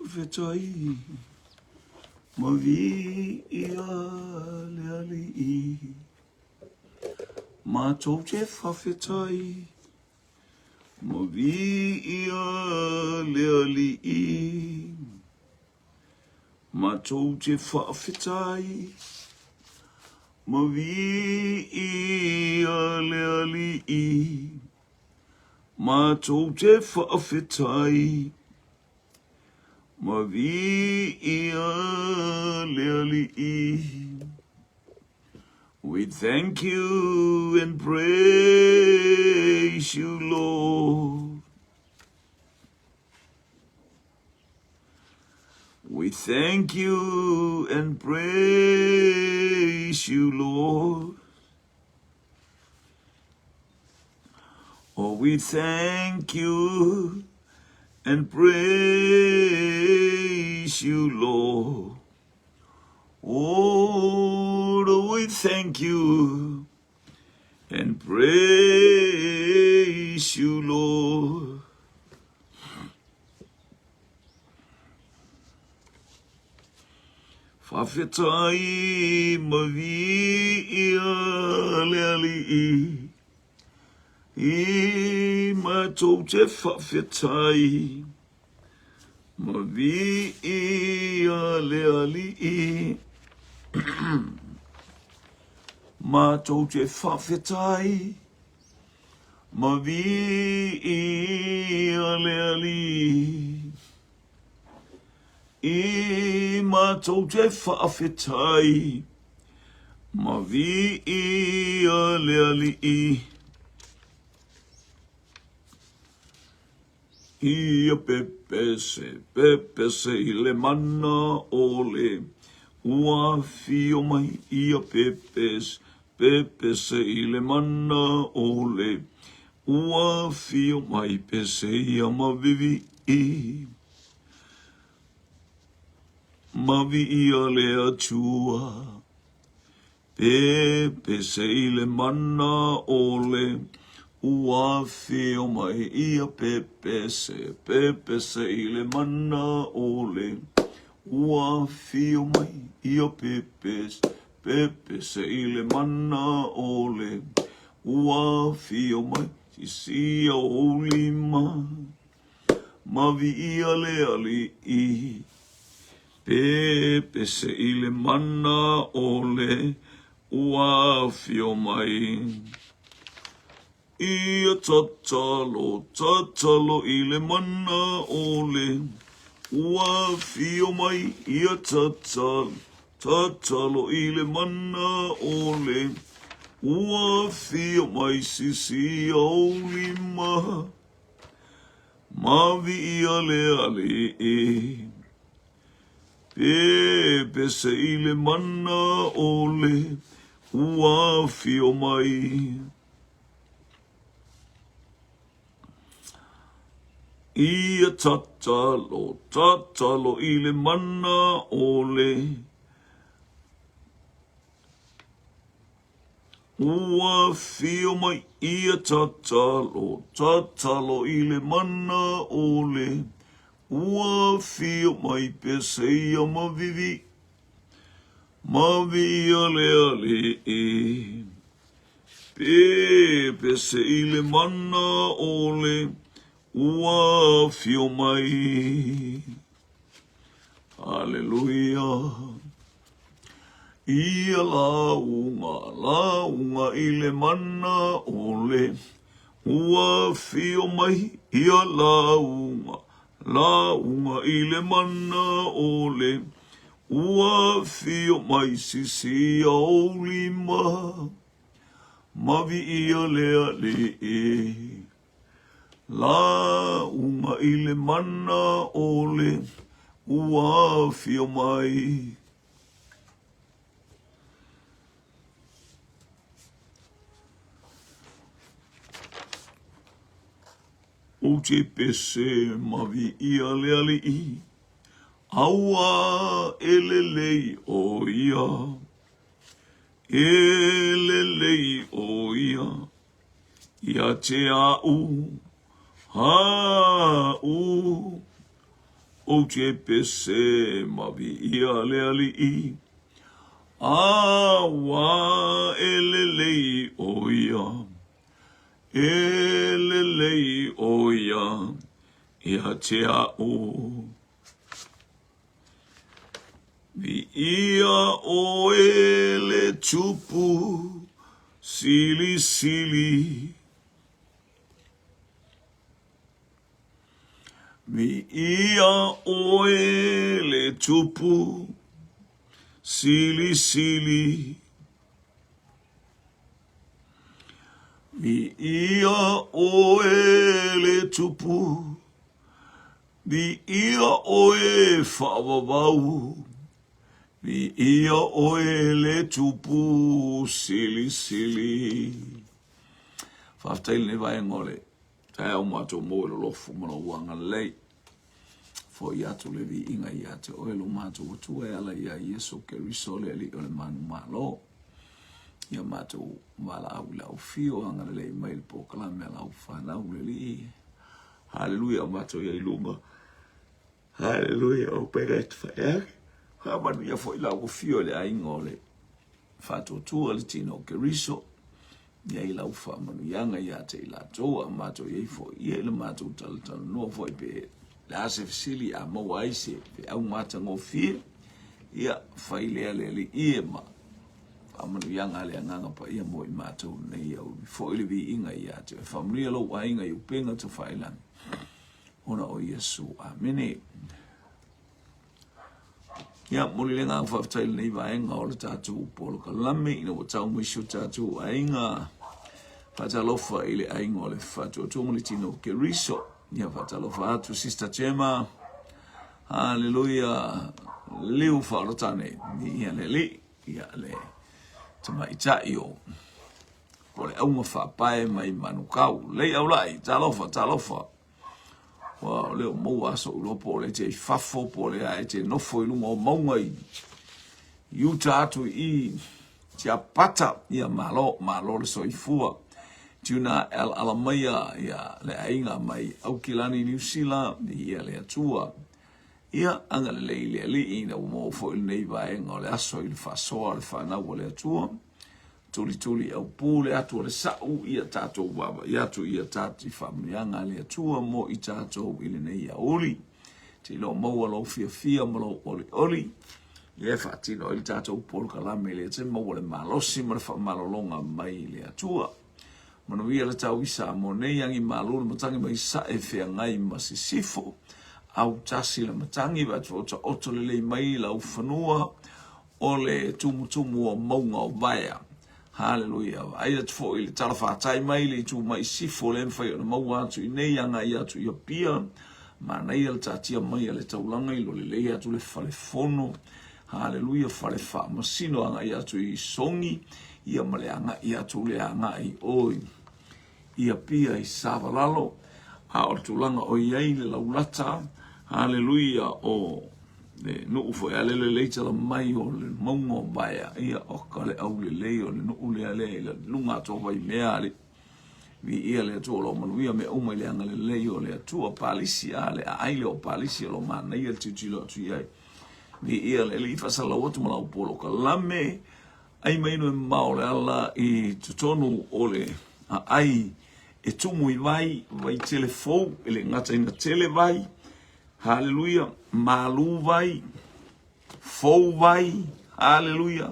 Faafetai ma viia le Alii. Matou te faafetai ma viia le Alii. Matou te faafetai ma viia le Alii. Matou te faafetai ma viia le Alii. We thank you and praise you, Lord. We thank you and praise you, Lord. Oh, we thank you and praise you, Lord. Oh, we thank you and praise you, Lord. Faafetai ma viia le Alii i matou te faafetai ma viia le Alii matou te faafetai ma viia le Alii I matou te faafetai ma viia le Alii. Ia pepese, pepese i le mana o le ua afio mai. Ia pepese, pepese i le mana o le ua afio mai. Pese ia ma vivi. Ma viia le Atua. Pepese i le mana o le ua afio mai. Ia pepese, pepese i le mana o le ua afio mai. Ia pepese, pepese i le mana o le ua afio mai. Sisia ou lima. Ma viia le Alii, pepese i le mana o le ua afio mai. Ia tatalo, tatalo i le mana o le ua afio mai. Ia tatalo, tatalo i le mana o le ua afio mai. Sisia ou lima. Ma viia le Alii, pepese i le mana o le ua afio mai. Ia tatalo, tatalo i le mana o le Ua afio mai ia tatalo, tatalo i le mana o le Ua afio mai pese ia ma vivi, ma viia le Alii. Pepese i le mana o le Ua afio mai. Aleluia. Ia lauga, lauga i le mana o le Ua afio mai. Ia lauga, lauga i le mana o le Ua afio mai. Sisia ou lima, ma viia le Alii. Lauga i le mana o le ua afio mai. Ou te pese ma viia le Alii, aua e lelei o ia, e lelei o ia. Ia te a'u, a'u, Ou te pese ma viia le Alii, A ua e lelei ʻo ia, e lelei ʻo ia ia te aʻu. Viia ʻoe le Tupu Silisili. Viia ʻoe le Tupu Silisili. Viia ʻoe le Tupu. Viia ʻoe faavavau. Viia ʻoe le Tupu Silisili. Faafetai lenei vaega o le Taeao matou maua i lolofu ma lou agalelei. Fo'i atu le viiga ia te oe lo matou Atua e ala iā Iesu Keriso le Alii o le manumalo. Ia matou valaau i lau afio agalelei mai le polokalame a lau fanau le Alii. Haleluia o matou ia i luga. Haleluia o pega e tawhai ake. Faamanuia foi lau afio i le aiga o le Faatuatua le tino o Keriso, i ai lau faamanuiaga ia te i latou, a matou i ai foi ia i le matou talatalanoa foi pe le a se fesili a maua ai se feau matagofie, ia fai lea le Alii e ma faamanuiaga a le Agaga Paia mo i matou nei aoauli foi le viiga ia te oe. Faamanuia lou aiga i upega tafailagi ona o Iesu. Amene. Ia, momoli le agaga faafetai i lenei vaega o le tatou polokalame ina ua tau mai si o tatou aiga. Faatalofa i le aiga o le Faatuatua ma le Tino o Keriso. Ia, faatalofa atu Sister Gemma. Haleluia. Liu faaolatane. Ia le alii. Ia le tamaitai o po le auga faapae mai Manukau. Lei aulai, talofa, talofa. Ua o lea o maua aso uloa po o le te i fafo, po o le a e te nofo i luga o mauga i, i uta atu i i Tiapata, ia malo, malo le soifua. Tuna e alaala maia ia le aiga mai Aukilani Niu Sila, ia le Atua. Ia agalelei le Alii ina ua maua foi lenei vaega o le aso i le faasoa o le fanau a le Atua. Tulituli aupu le atu o le sa'u ia tatou vaavaai atu ia tati faamanuiaga a le Atua mo i tatou i lenei aoauli. Te iloa maua lou fiafia ma lou olioli ia e faatino ai le tatou polokalame i le te maua le malosi ma le faamalologa mai le Atua. Manuia le tau i Samoa nei, agi malu le matagi mai Sae feagai ma Sisifo, autasi le matagi vaai atu otaota lelei mai lau fanua o le tumutumu o mauga o Vaea. Haleluia. Vaai atu foi i le talafatai mai le itu mai Sifo le mafai ona maua atu i nei agai atu i Apia. Manaia le taatia mai a le taulaga i lo lelei atu le fale fono. Haleluia, fale faamasino agai atu i Sogi, ia ma le agai atu le agai oi i Apia i Savalalo, a o le tulaga o i ai le laulata, haleluia, o le nuu foi a le lelei tala mai o le mauga o Vaea, ia o ka le aulelei o le nuu lea lea i le luga atu o Vaimea alii. Viia le Atua o lo o manuia mea uma i le agalelei o le Atua. Palisi, a le aai lea o Palisi o lo o manaia le tilotilo atu i ai. Viia le Alii, faasalalau atu ma lau polokalame. Ai mai inu e mamao o le ala i totonu o le aai e tumu i vai, vai tele fou, e le gata ina tele vai, haleluia, malu vai, fou vai, haleluia.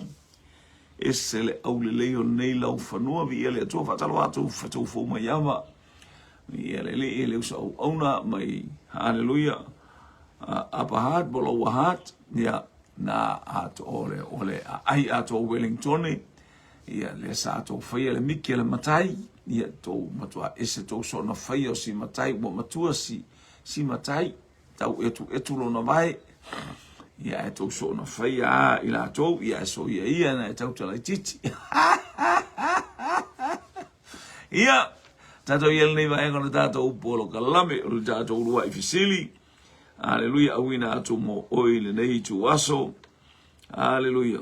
Ese le aulelei o nei laufanua, viia le Atua, faatalofa atu fatou fou mai ava, viia le Alii, le uso auauna mai, haleluia, upper heart po lower heart, ia, na ato o le o le aai ato o Wellingtone ia le sa tou faia le miki a le matai ia tou matua ese tou soona faia o si matai ua matua si si matai tau etu etu lona vae ia e tou soona faia a i latou ia e soia ia na e tau talaititi ia tatou ia lenei vaega o le tatou polokalame o le tatou uluai fesili Aleluia, auina atu mo oe i lenei itu aso. Aleluia.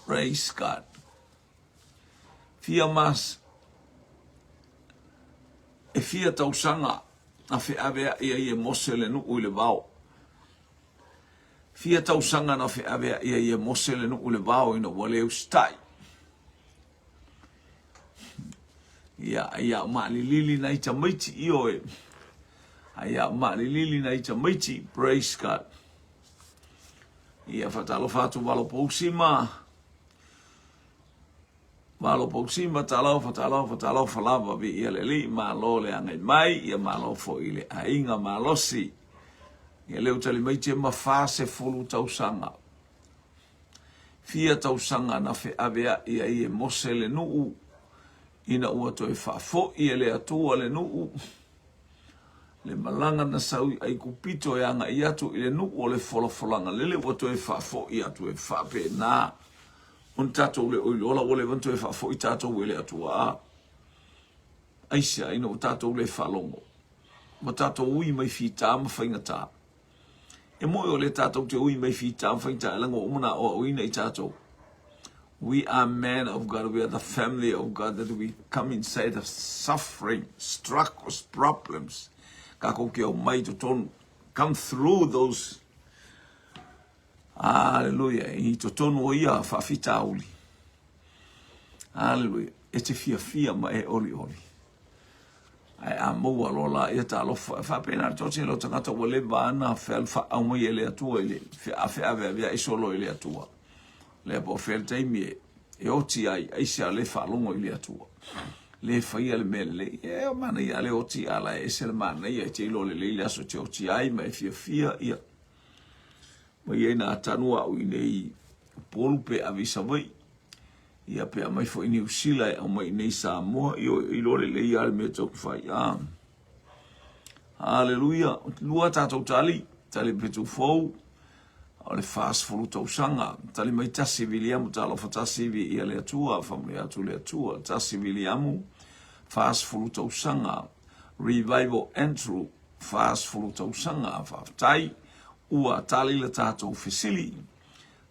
Praise God. Fia mas e fia tausaga. na feaveai ai e Mose le nuu i le vao? Fia tausaga na feaveai ai e Mose le nuu i le vao ina ua le usitai? Ia, ai a o maalilili nai tamaiti, ioe. Ai a o maalilili nai tamaiti, praise God. Ia, faatalofa atu Valo Pousima. Malo Pousima, talofa, talofa, talofa lava, viia le Alii, malo le agai mai, ia malo foi i le aiga malosi. Ia lea ua tali mai Tema 40 tausaga. Fia tausaga na feaveai ai e Mose le nuu, ina ua toe faafoi e le Atua le nuu, le malaga na sau i Aikupito e agai atu i le nuu o le folafolaga lele ua toe faafoi atu e faapena ona tatou le o iloa la ua leva ona toe faafoi tatou e le Atua. A aisea ina ua tatou le faalogo, ua tatou ui mai fita ma faigata. E moi o le tatou te ui mai fita ma faigata, leaga ua uma ona aoaoina i tatou. We are men of God, we are the family of God that we come inside of suffering, struggles, problems. Kakou ke o mai totonu. Come through those. Hallelujah. I totonu o ia faafitauli. Hallelujah. E te fiafia ma e olioli. Ae a maua loa la ia talofa, e faapena le toatele o tagata ua leva ana fealufaau mai e le Atua i le feaveaveai solo i le Atua. Lea po o fea le taimi e, e oti ai, aisea le faalogo i le Atua. Le faia le mea lelei. E o manaia le oti a la e ese le manaia e te iloa lelei le aso e te oti ai ma e fiafia ia. Mai ai nā tanu au i nei Upolu pe ave i Savaii. Ia pe aumai foi Niu Sila e aumai i nei Samoa, ioe, e iloa lelei lava le mea e tatau ona fai. A. Haleluia. Lua tatou tali, tali fetu fou, o le 40 tausaga. Tali mai tasi Viliamu, talofa tasi viia le Atua, faamanuia atu le Atua. Tasi Viliamu, 40 tausaga. Revival Andrew, 40 tausaga. Faafetai, ua tali le tatou fesili.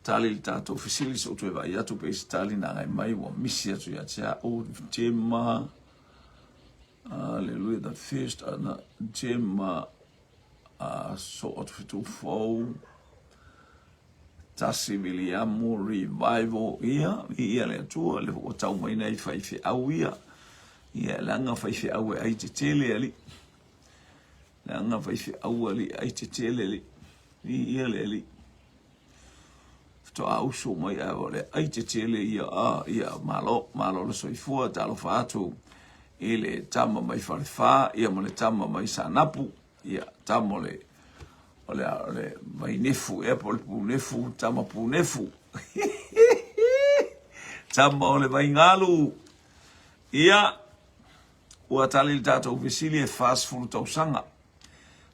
Tali le tatou fesili, se i ou toe vaai atu pe i se tali na agai mai ua misi atu ia te au. Jema, Hallelujah, the first ana Jema a so atu fitu fou. Tasi Viliamu Revival ia, i ia le Atua, le ua tau mai nei faifeau ia. Ia, leaga faifeau e ai tetele alii. Leaga faifeau alii ai tetele alii. I ia le alii. Faatoa uso mai ae o le ai tetele ia, a ia malo, malo le soifua, talofa atu i le tama mai Falefa, ia ma le tama mai Saanapu, ia tama o le o le o le Vainefu ea po o le Punefu, tama Punefu. Tama o le Vaingalu. Ia, ua tali le tatou fesili e 40 tausaga.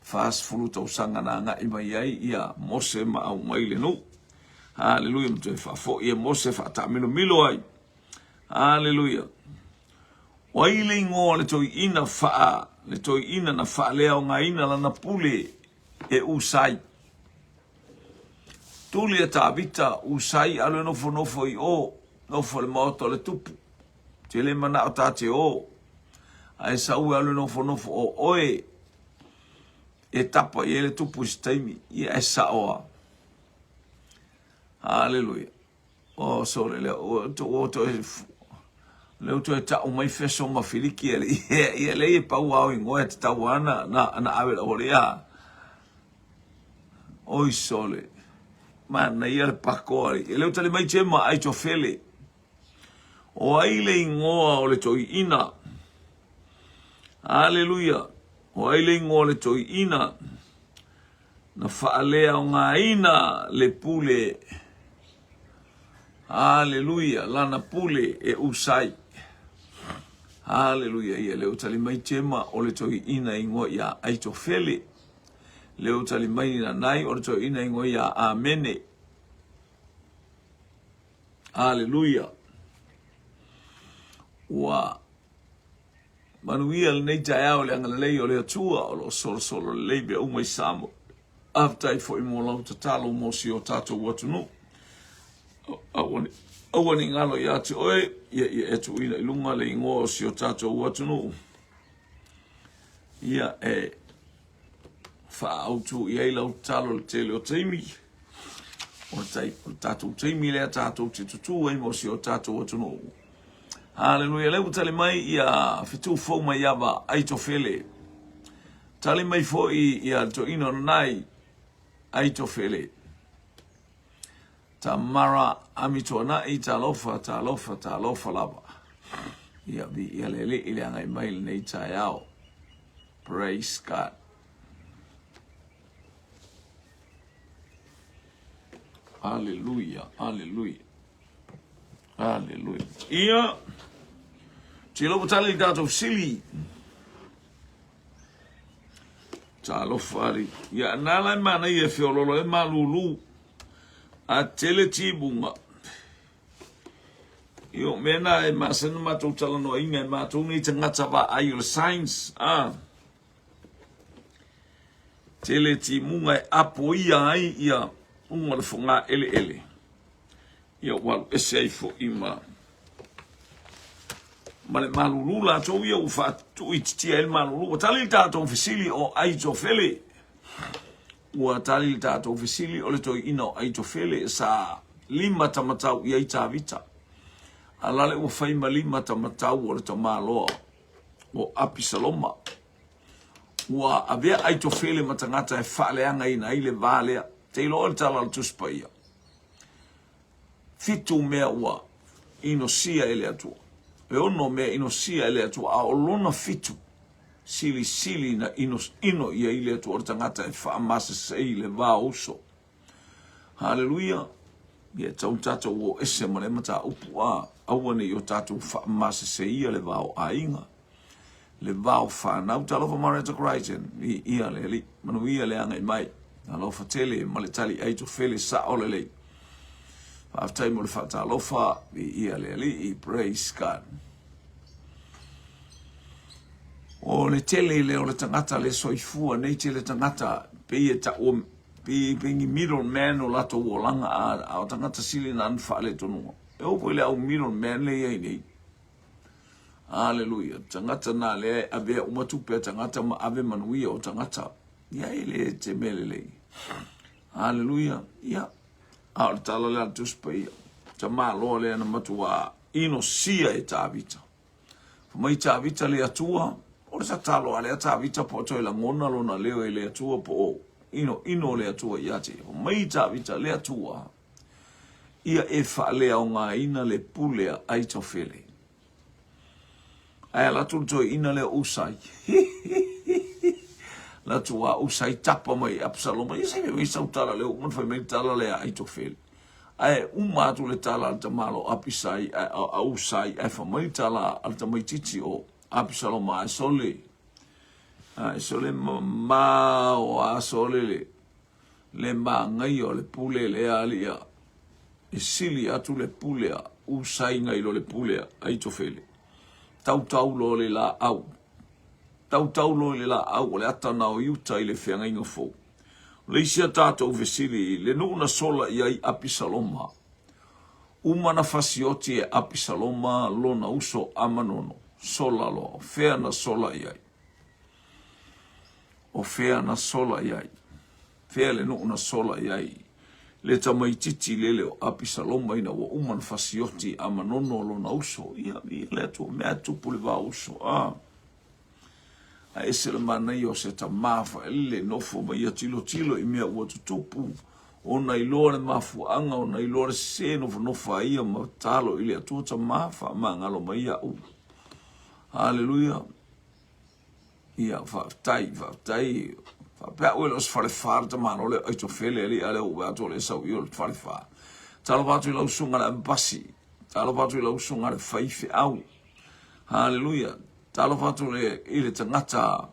40 tausaga na agai mai ai ia Mose ma aumai le nuu. Haleluia, ma toe faafoi e Mose faataamilomilo ai. Haleluia. O ai le igoa o le toeaina faa, le toeaina na faaleaogaina lana pule e Usai? Tuli a Tavita, Usai alu e nofonofo i o, nofo i le maota o le tupu. Te le manao ta te o, ae sau e alu e nofonofo o oe e tapa i ai le tupu i se taimi. Ia e sao a. Haleluia. O sole lea, o o toe lea ua toe tau mai Feso ma Filiki e ia, ia lea e pau ao ingoa e tatau ana na, na ave lau ole ia. Oi sole. Manaia le pako ali. E leo tali mai Jema ai tofele. O ai le ingoa o le toeaina? Aleluia! O ai le ingoa o le toeaina na faaleaogaina le pule? Aleluia! Lana pule e Usai. Aleluia! Ia lea ua tali mai Jema o le toeaina ingoa ia Aitofele. Lea ua tali mai Nanai o le toeaina ingoa ia Amene. Aleluia! Ua manuia lenei taeao i le agalelei o le Atua o lo o solosolo lelei mea uma i Samoa. Faafetai foi mo lau tatalo mo si o tatou atunuu. Aua aua ne i galo ia te oe, ia ia e tuuina i luga le igoa o si o tatou atunuu. Ia e. Faaautu i ai lau tatalo i le tele o taimi. O le, tai, o le tatou taimi lea tatou te tutū ai mo si o tatou atunuu. Haleluia, lea ua tali mai ia fetu fou mai ava Aitofele. Tali mai foi ia le toeaina o Nanai Aitofele. Tamara Amituanai, talofa, talofa, talofa lava. Ia viia le Alii i le agai mai lenei taeao. Praise God. Aleluia, aleluia. Aleluia. Ia, tilo ua tali i tatou fesili. Talofa ali. Ia, na la e manaia e feololo e malulu. A tele timuga. Ia, o mea na e masani ona matou talanoaina e matou nei tagata vaai o le science, a. Tele timuga e apoia ai ia uga o le fogaeleele. Ia ua alu ese ai foi ma ma le malulu latou ia ua faatuuititia ai le malulu. Ua tali le tatou fesili o Aitofele. Ua tali le tatou fesili o le toeaina o Aitofele sa limatamatau i ai Tavita. A la le ua fai ma limatamatau o le tamaloa o Apisaloma. Ua avea Aitofele ma tagata e faaleagaina ai le va lea. Te iloa le tala o le Tusi Paia. Fitu mea ua inosia e le Atua. E ono mea inosia e le Atua, a o lona fitu, silisili na ino i ai le Atua o le tagata e faamasesei le va o uso. Haleluia! Ia e tau tatou o ese ma le mataupu a aua ne i o tatou faamaseseia le va o aiga, le va o fanau. Talofa Marietta Crichton, viia le Alii, manuia le agai mai. Alofa tele ma le tali aitofele sao lelei. Faafetai mo le faatalofa, viia le Alii, praise God. O le tele lea o le tagata le soifua nei tele tagata pei e taua pei pei ni middle man o latou olaga a, a o tagata sili na ana faaletonu. E oo foi i le au middle man le i ai nei. Aleluia. Tagata na lea e avea uma tupe a tagata ma ave manuia o tagata. Ia e le te mea lelei. Aleluia. Ia. A o le tala lea a le Tusi Paia. Tamaloa lea na matuā inosia e Tavita. Fai mai Tavita le Atua, o le tatalo a lea Tavita po o toe lagona lona leo e le Atua po o inoino le Atua ia te ia. Fai mai Tavita le Atua, ia e faaleaogaina le pule a Aitofele. Ae alu atu le toeaina lea o Usai. Alu atu a Usai tapa mai i Apisaloma, ia se mea sau tala lea, uma ona fai mai le tala lea a Aitofele. Ae uma atu le tala a le tamalo o Apisai, a Usai, ae fai mai le tala a le tamaitiiti o Apisaloma, ae sole, ae sole mamao a sole le, le manaia o le pule lea alii a e sili atu le pule a Usai nai lo le pule a Aitofele. Tautau loa le laau. Tautau loa i le laau o le ata na o Iuta i le feagaiga fou. O le isi a tatou fesili i le nuu na sola i ai Apisaloma. Uma na fasioti e Apisaloma lona uso Amanono. Sola loa. O fea na sola i ai? O fea na sola i ai? Fea le nuu na sola i ai le tamaitiiti lele o Apisaloma ina ua uma na fasioti Amanono lona uso? Ia, ia le Atua, mea tupu le va uso. Ah. A ese le manaia o se tamā faelele nofo ma ia tilotilo i mea ua tutupu, ona iloa le mafuaaga, ona iloa le sese, nofonofo a ia ma talo i le Atua tamā faamagalo mai iaʻu. Haleluia. Ia, faafetai, faafetai. Faapea au e le o se falefa le tamaloa lea o Aitofele, alii, a lea ua ou vaai atu o lea e sau i o le falefa. Talofa atu i lau susuga i le Amepasi, talofa atu i lau susuga i le faifeau. Haleluia. Talofa atu i le tagata,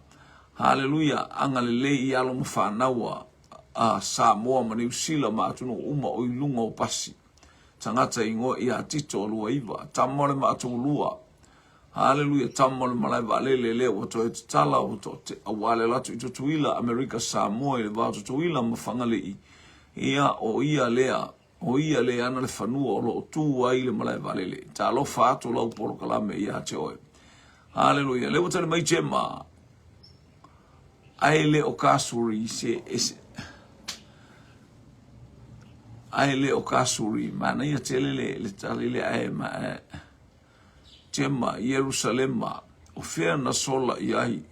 haleluia, agalelei i alo ma fanau a Samoa ma Niu Sila ma atunuu uma o i luga o pasi. Tagata igoa ia Tito Luaiva, tama o le Maatulua, Haleluia, tama o le malae vaalele lea ua toe tatala, ua toate, aua le alu atu i Tutuila, Amerika, Samoa i le va o Tutuila ma Fagalii. Ia, o ia lea, o ia lea ana le fanua o lo o tu ai le malae vaalele. Talofa atu lau polokalame ia te oe. Haleluia. Lea ua tali mai Jema. Ae le o Kasuri se ese Ae le o Kasuri manaia tele le le tali le ae ma Tema Ierusalema o fea na sola i ai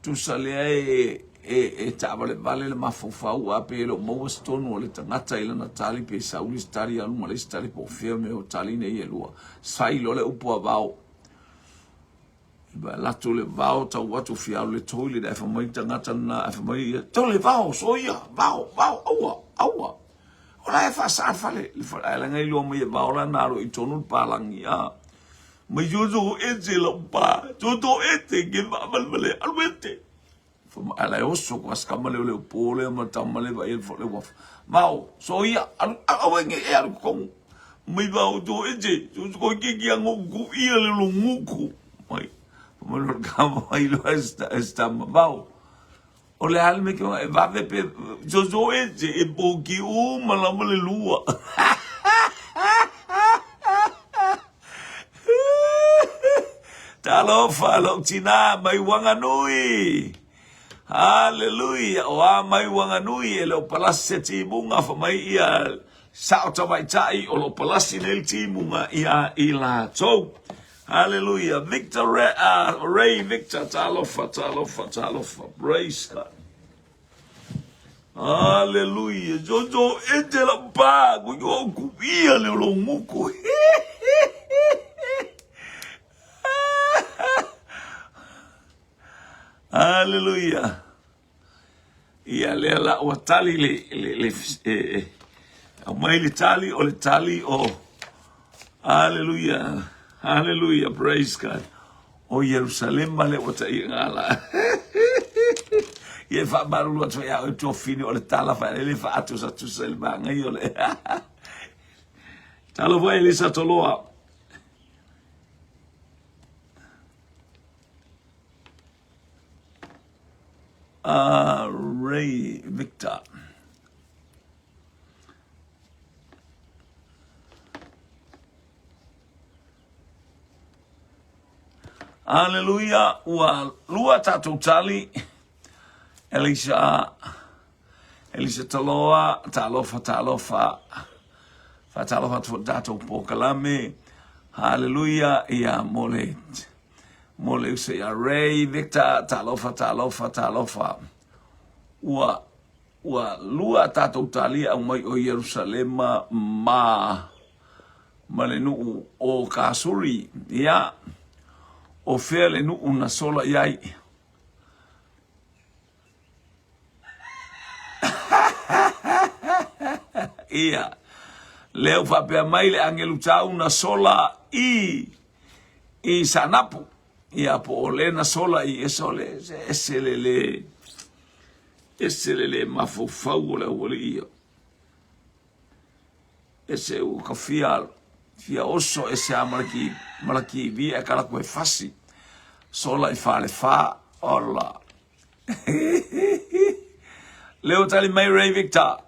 tusa lea e e e taavalevale le mafaufau a pe le o maua se tonu o le tagata i lana tali pe sau le isi tali alu ma le isi tali po o fea mea o tali nei e lua sai loa le upu a vao Alu atu le vao tau atu fia alu le toilet ae fai mai le tagata lena ae fai mai ia tau le vao soia vao vao aua aua o la e faasa le fale le fale ae leaga iloa mai e vao la na alu i tonu le palagi a mai soso ese lau pa soso ese ke faavalevale alu ese Ae la e oso ko se tama lea o le po lea ma le tama lea vaai le uafu. Vao, soia, alu, aua nei e alu i totonu. Mai vao to ese, so ko ke ki ango ku ia le lo nguku. Mai, mai lo tama mai lo e se tama vao. O le a le mea ke e vave pe, so so ese e poki uma lava le lua. Talofa lou tinā mai Wanganui. Haleluia, o a mai Wanganui e le o palasi se timuga fa mai ia sao tamaitai o lo palasi nei le timuga ia i latou. Haleluia, Victor Ray, Ray Victor, talofa, talofa, talofa, praise God. Aleluia. Jojo ete la pa ko yo ku ia le lo nguku. Aleluia. Ia lea la ua tali le le le e, e, aumai le tali o le tali o Aleluia. Aleluia. Praise God. O Ierusalema le ua taia ngala. Ia e faamalulu atu ai a oe tuafine o le tala faelele faatusatusa i le magai o le Talofa Elisa Toloa. Ray Victor. Aleluia, ua lua tatou tali. Elisa, Elisa Taloa, talofa, talofa. Faatalofa atu foi tatou polokalame. Haleluia, ia mo le, mo le uso ia Ray, Victor, talofa, talofa, talofa. Ua, ua lua tatou tali au mai o Ierusalema ma ma le nuu o Kasuri. Ia, o fea le nuu na sola i ai? Ia, lea ua faapea mai le agelu tau na sola i i Saanapu. Ia, po o le na sola i Esole, se ese le le, ese le le mafaufau o le aualii ia. Ese ua ka fia fia oso ese a malaki malaki vi e kala koe fasi sola i fale fa ola Leo tali mai Ray Victor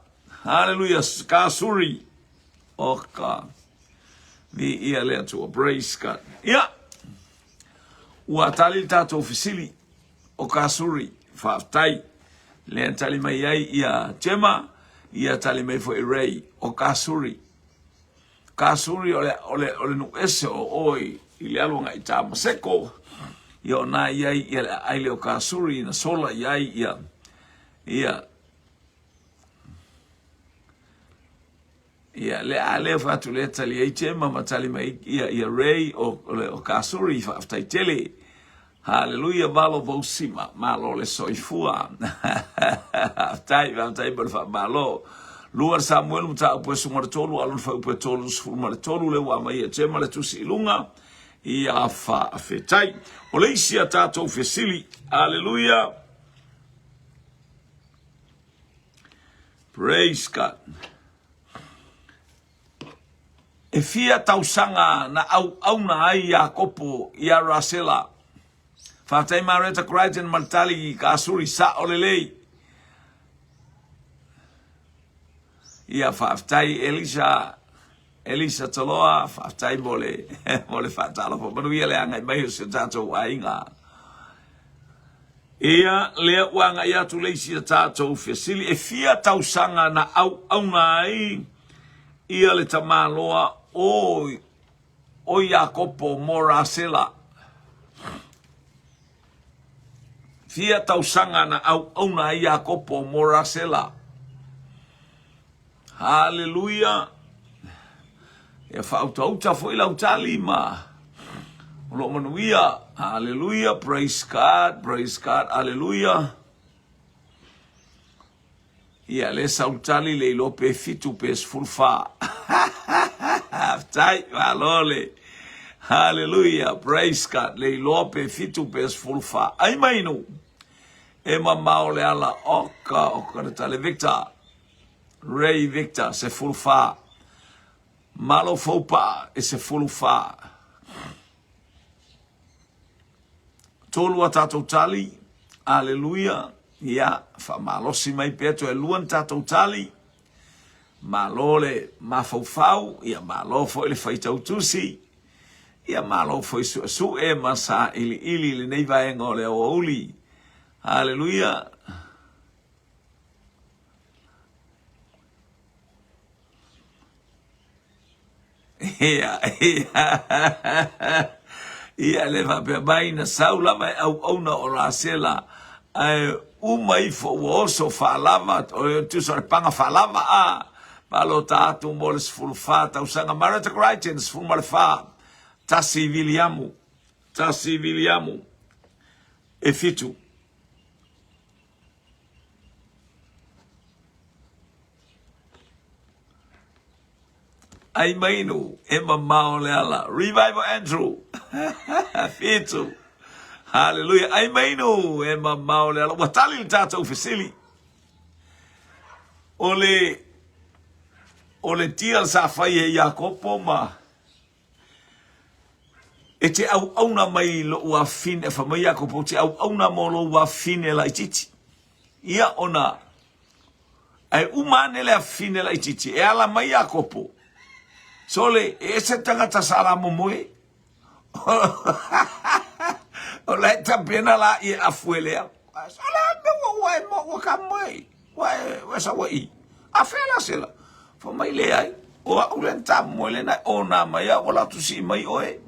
Hallelujah ka suri o ka vi ia le atua praise God ia ua tali le tatou fesili o Kasuri, faafetai. Lea tali mai ai ia Gemma, ia tali mai foi Ray, o Kasuri. Kasuri o le, o le, o le nu'u ese o oe i le alu agai i Tamaseko, ia o na i ai ia le aai lea o Kasuri na sola i ai ia, ia, Ia, le a lea fai atu lea tali ai Gemma ma tali mai ia, ia Ray o, o, le, o Kasuri, faafetai tele. Haleluia, malo Vausima, malo le soifua. Faafetai, faafetai mo le faamalo. Lua Samuelu mataupu e suma le tolu, a lona fuaiupu e 33 lea ua aumai e Gemma le tusi i luga. Ia faafetai. O le isi a tatou fesili. Haleluia. Praise God. E fia tausaga na auauna ai Iakopo iā Rasela. Faafetai Mareta Crichton ma le tali i Kasuri sao lelei. Ia faafetai Elisa Elisa Toloa, faafetai mo le mo le faatalofa. Manuia le agai mai o si o tatou aiga. Ia, lea ua agai atu le isi a tatou fesili, e fia tausaga na auauna ai ia le tamaloa o, o Iakopo mo Rasela? Fia tausaga na auauna ai Iakopo mo Rasela? Haleluia! Ia faautauta foi lau tali ma o loo manuia. Haleluia! Praise God, praise God, haleluia. Ia le sautali le iloa pe fitu pe 14. Faafetai, malo le. Haleluia, praise God. Le iloa pe fitu pe 14. Ai mai nu. E mamao le ala oka oka le tale Victor. Ray Victor, 14. Malo Foupa, e 14. Tolu a tatou tali, aleluia, ia, faamalosi mai pea toe lua ni tatou tali, malo le mafaufau, ia malo foi le faitau tusi, ia malo foi suesue ma sailiili i lenei vaega o le aoauli. Aleluia. Ia, ia, ia, le faapea mai na sau lava e auauna o Rasela, ae uma ifo ua oso faalava, o le tusa o le paga faalava, a, palota atu mo le 14 tausaga. Mareta Crichton, 14, tasi Viliamu, tasi Viliamu, e fitu. Ai mainu e mamao le ala. Revival Andrew. Fitu. Hallelujah. Ai mainu e mamao le ala. Ua tali le tatou fesili. O le o le deal sa fai e Iakopo ma e te auauna mai lou afine, fai mai Iakopo, te auauna mo lou afine laitiiti. Ia ona Ae uma ane le afine laitiiti, e ala mai Iakopo. Sole, e ese tagata sa la momoe. O la e tapena la i afu e lea. Sole, a mea ua ua e mo ua ka moe. Ua e, ua e saua i. A fea la sela. Fa mai le ai. O au le ta moe le nai o nā mai au, ua la tu sii mai oe.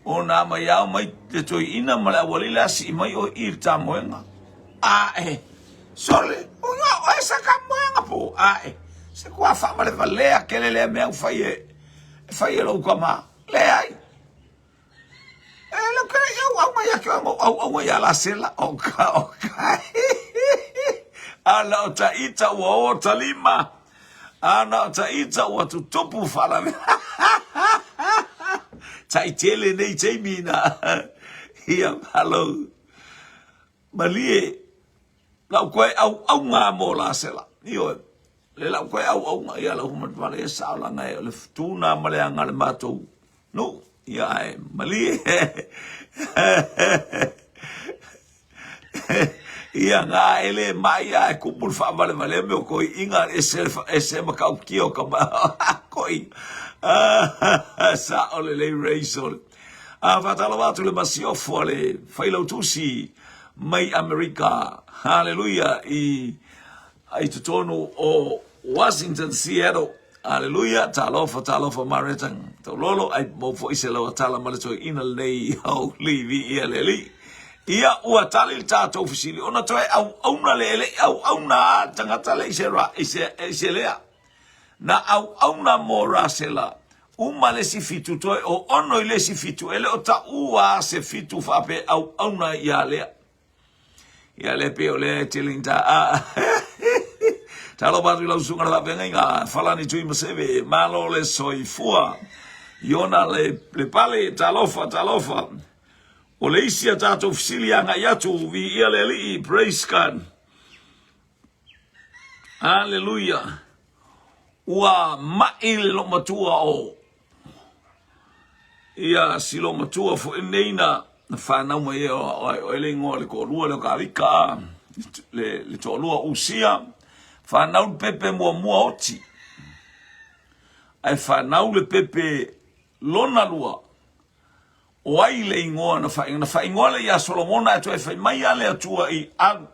O nā mai au mai te toi ina ma le awali le a sii mai oe i le ta moenga. A e, sole, o ngā oe sa ka moenga po, a e, se kua whaavalevalea kele lea mea u fai e, e fai e lou kama, leai. E lo kele i au au mai ake au au au mai ala sela, o ka, o ka, ana o ta ita ua o talima, ana o ta ita ua tutupu whalave. Tai tele nei taimi na, ia malo. Malie, lau koe auaunga mo Lasela. Ioe, le lau koe auaunga, ia lau humatwale e sao langa e o le tuna ma le anga le matou nuu. Ia ae, malie. Ia ngā ele mai a e kupu le whaavalevale me o koi inga ese, ese makaukia o ka koi. Sa o le lei reisole. A faatalofa atu le masiofo a le Failautusi mai Amerika, haleluia, i, i totonu o Washington, Seattle. Haleluia, talofa, talofa Mareta Taulolo, ai mau foi se lau atala ma le toeaina lenei aoauli viia le Alii. Ia, ua tali le tatou fesili, ona toe auauna le ele, auauna a tagata le i se, ra, i se, i se lea. Na auauna mo Rasela, uma le isi fitu, toe o ono i le isi fitu, e le o taʻu a se fitu faapea auauna ia lea. Ia le pe o lea e tele ina a. Talofa atu i lau susuga le faafeagaiga, Falani Tuimaseve, malo le soifua. Iona le, le pale, talofa, talofa. O le isi a tatou fesili agai atu, viia le Alii, praise God. Aleluia. Ua maʻi le loomatua o ia si loomatua foi nei na na fanau mai ai o ai o le igoa le toalua le o Kavika le le toalua Usia fanau le pepe muamua oti ae fanau le pepe lona lua. O ai le igoa na faaigoa? Na faaigoa lea ia Solomona ae toe fai mai lava le Atua i alu.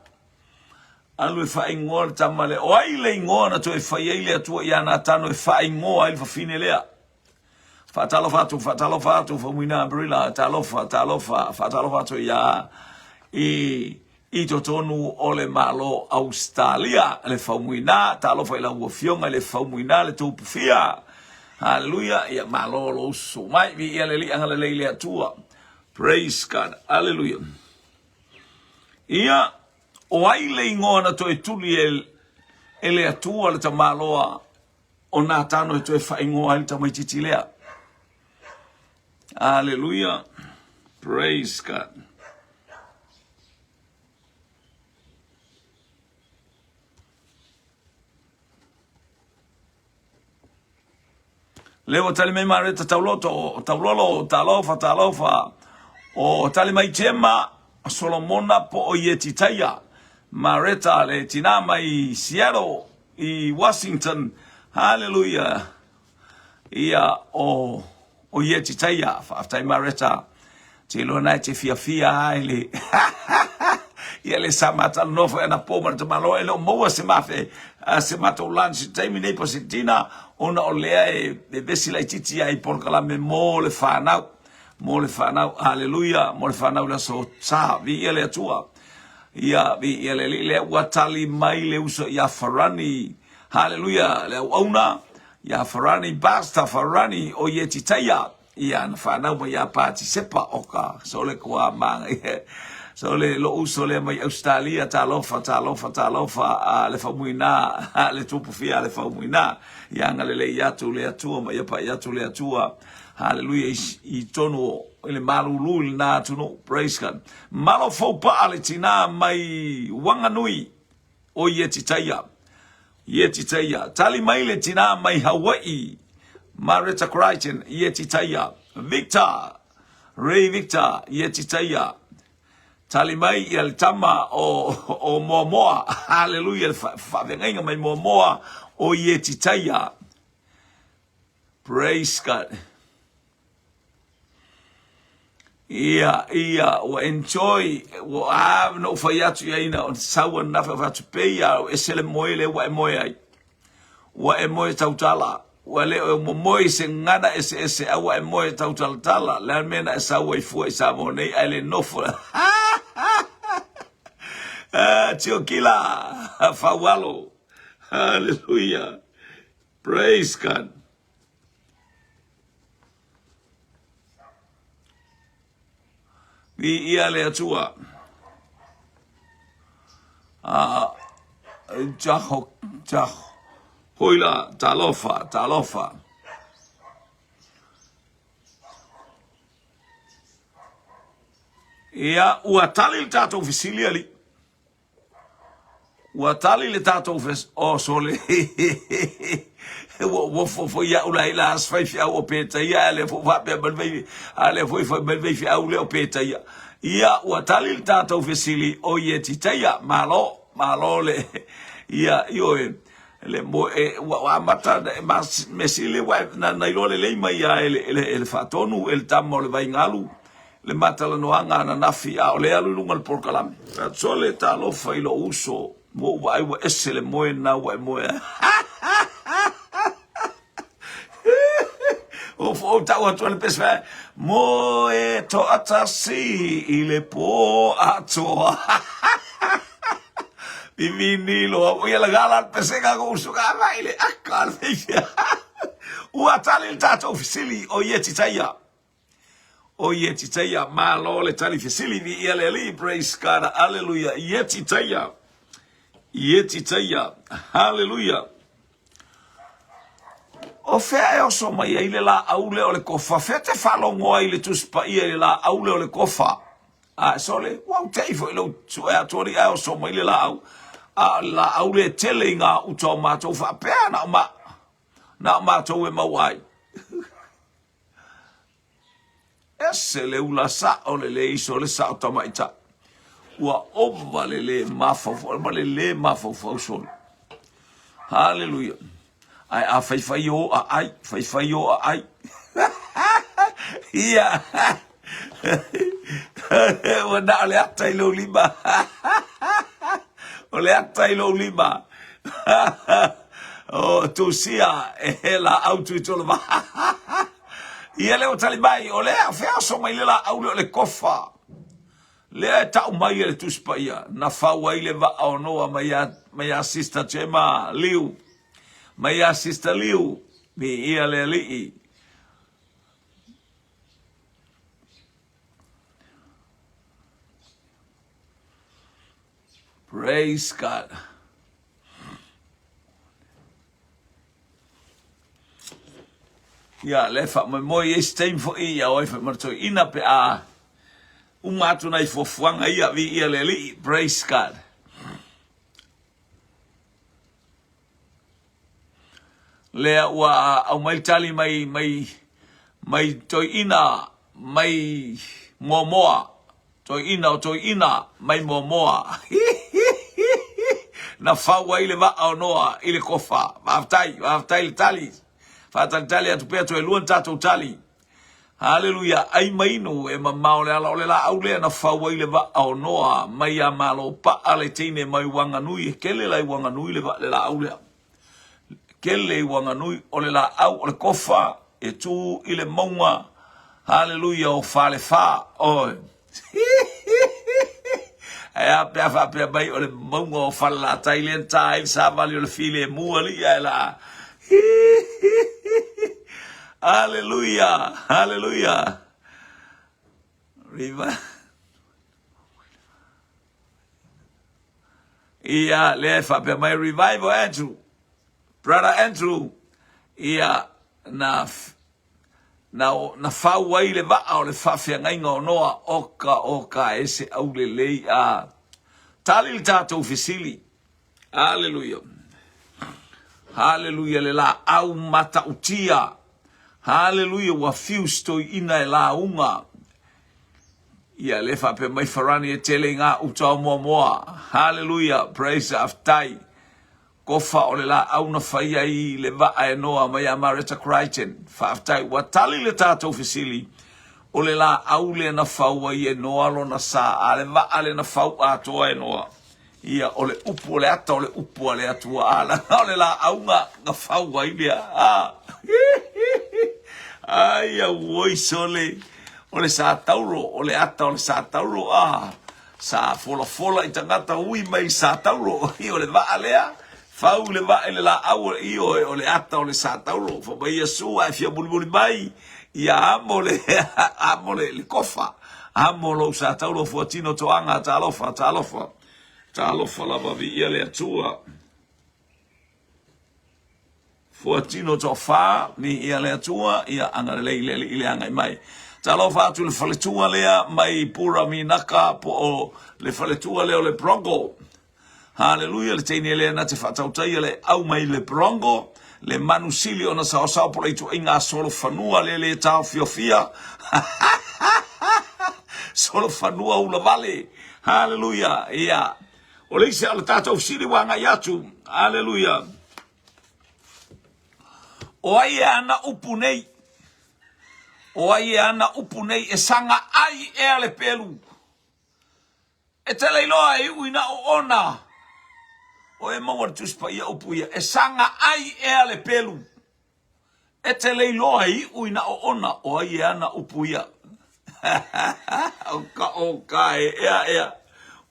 Alu e faaigoa le tama lea. O ai le igoa na toe fai ai le Atua ia Natano e faaigoa ai le fafine lea? Faatalofa atu, faatalofa atu, Faumuina Abrila, talofa, talofa, faatalofa atu ia i i totonu o le Malo Austalia, le Faumuina, talofa i lau Afioga i le Faumuina, le Tupufia. Haleluia, ia malo lou susu mai, viia le Alii agalelei i le Atua. Praise God, haleluia. Ia, o ai le igoa na toe tuli e, e le Atua le tamaloa o Natano e toe faaigoa ai le tamaitiiti lea? Haleluia, praise God. Lea ua tali mai Mareta Tauloto, Taulolo, talofa, talofa. O tali mai Jema, Solomona po o Ietitaia. Mareta le tina mai Seattle i Washington. Hallelujah. Ia o o Ietitaia. Faafetai Mareta. Te iloa na e te fiafia ai le ia le sa matalanoa foi anapo ma le tamaloa e le o maua se mafe se matou lunch i taimi nei po se dinner ona o lea e vevesi laitiiti ai polokalame mo le fanau mo le fanau haleluia mo le fanau le aso sa viia le Atua ia viia le Alii lea ua tali mai le uso ia Farani haleluia le auauna ia Farani Pastor Farani o Ietitaia Ia, na fanau mai ia Patisepa, oka, sole kua manga, sole lo'u uso lea mai Ausetalia, talofa, talofa, talofa, a le faumuina, a le tupufia a le faumuina, ia agalelei atu le Atua ma ia pai atu le Atua, haleluia, i, i tonu i le malulu i lena atunuu, praise God. Malo foupa'a le tinā mai Wanganui, o Ietitaia. Ietitaia. Tali mai le tinā mai Hawai'i, Mareta Crichton, Ietitaia. Victor, Ray Victor, Ietitaia. Tali mai ia le tama o, o Moamoa, haleluia, le faafeagaiga mai Moamoa o Ietitaia. Praise God. Ia, ia, ua enjoy, ua a, na ou fai atu i ai na sau ananafi ou fai atu, pei a ua ese le moe lea ua e moe ai. Ua e moe tautala, ua le o momoe i se gagana eseese, a ua e moe tautalatala. Le a le mea na e sau ai fua i Samoa nei ae le nofo. Ah, Tiokila, Faualo. Hallelujah. Praise God. Viia le Atua. A jaho, jaho. Hoila, talofa, talofa. Ia, ua tali le tatou fesili alii. Ua tali le tatou fes... Oh, sole. Ua ua fofo ia'u la i la as faifeau o Petaia, a lea foi faapea mai le fai, a lea foi fai mai le faifeau lea o Petaia. Ia, ua tali le tatou fesili o Ietitaia. Malo, malo le, ia, ioe, le mo, e, ua amata, e, mas, mesili ua e, na, na iloa lelei mai ia e le, e le, e le faatonu, e le tama o le vaigalu, le ma talanoaga ananafi a o lea alu i luga o le polokalame. Sole talofa i lou uso, ua ou vaai ua ese le moe lena ua e moe ai. Ua ou tau atu le pese fai, moe toatasi i le po atoa. Vivini loa, ua ia lagala le pesega ko uso ka vai le aka le feifea. Ua tali le tatou fesili o Ietitaia. O Ietitaia, malo le tali fesili, viia le Alii, praise God, aleluia, Ietitaia, Ietitaia, haleluia. O fea e oso mai ai le laau lea o le kofa? Fea te faalogo ai le Tusi Paia i le laau lea o le kofa? A sole, ua ou te'i foi i lou sue atu alii ae oso mai le laau. A o le laau lea e tele i ngā uta o matou faapea na o ma, na o matou e maua ai. Ese le ula sao le le iso le sao tamaitai. Ua ova le le mafaufau ma le le mafaufau solo. Haleluia. Ae a faifai o a ai, faifai o a ai. Ia. Ua na o le ata i lou lima. O le ata i lou lima. O Tusia e laau Tuitolova. Ia lea ua tali mai, o lea fea oso mai le laau lea o le kofa. Lea e tau mai e le Tusi Paia, na fau ai le vaa o Noa mai ia, mai ia Sister Gemma Liu, mai ia Sister Liu, viia le Alii. Praise God. Ia, le faamoemoe i ai se taimi foi ia o ai foi ma le toeaina pe a uma atu nai fuafuaga ia, viia le Alii. Praise God. Lea ua aumai le tali mai, mai, mai toeaina, mai Moamoa, toeaina o toeaina, mai Moamoa. Na fau ai le vaa o Noa i le kofa. Faafetai, faafetai le tali. Faatalitali atu pea toe lua ni tatou tali. Haleluia, ai ma inu e mamao le ala o le laau lea na fau ai le vaa o Noa mai ia Malopaa le teine mai Wanganui, e kele la i Wanganui le vaa le laau lea. Kele i Wanganui o le laau o le kofa e tu i le mauga, haleluia, o Falefa, oi. Ae a pe a faapea mai o le mauga o Falelatai lea na ta ai le savali o le filemu alii ae la. Haleluia, haleluia. Riva. Ia, lea e faapea mai Revival Andrew, Brother Andrew, ia, na Na, na fau ai le vaa o le faafeagaiga o Noa, oka, oka, e se aulelei a. Tali le tatou fesili. Aleluia. Haleluia le laau matautia. Haleluia ua fiu si toeaina e lauga. Ia le faapea mai Farani e tele i ngā uta o Moamoa. Haleluia, praise faafetai. Kofa o le laau na fai ai le vaa e Noa mai ia Mareta Crichton. Faafetai ua tali le tatou fesili, o le laau lea na fau ai e Noa lona sa, a le vaa lea na fau atoa e Noa. Ia, o le upu, o le ata o le upu a le Atua, a, leaga o le laau na, na fau ai lea. A, ai, auoi sole, o le satauro, o le ata o le satauro, a, Sa folafola i tagata ui mai i Satauro, o le vaa lea, fau le vaa i le laau, ioe, o le ata o le Satauro. Fai mai Iesu, a e fia mulimuli mai, ia amo le, amo le, le kofa, amo lou Satauro fuatino toaga, talofa, talofa, talofa lava, viia le Atua. Fuatino toafa, viia le Atua, ia agalelei le Alii i le agai mai. Talofa atu i le faletua lea mai Pura Minaka po o le faletua lea o le Brongo. Haleluia, le teine lea na te faatautaia le au mai le Brongo, le manu sili ona saosao po o le ituaiga solofanua le le taofiofia. Solofanua ulavale. Haleluia, ia. O le isi o le tatou fesili ua agai atu. Haleluia. O ai e ana upu nei? O ai e ana upu nei e saga ai ea le pelu? E te leiloa e iu ina oona. O e maua le Tusi Paia upu ia, e saga ai ea le pelu. E te leiloa e iu ina oona, o ai e ana upu ia? O ka o ka e ea ea.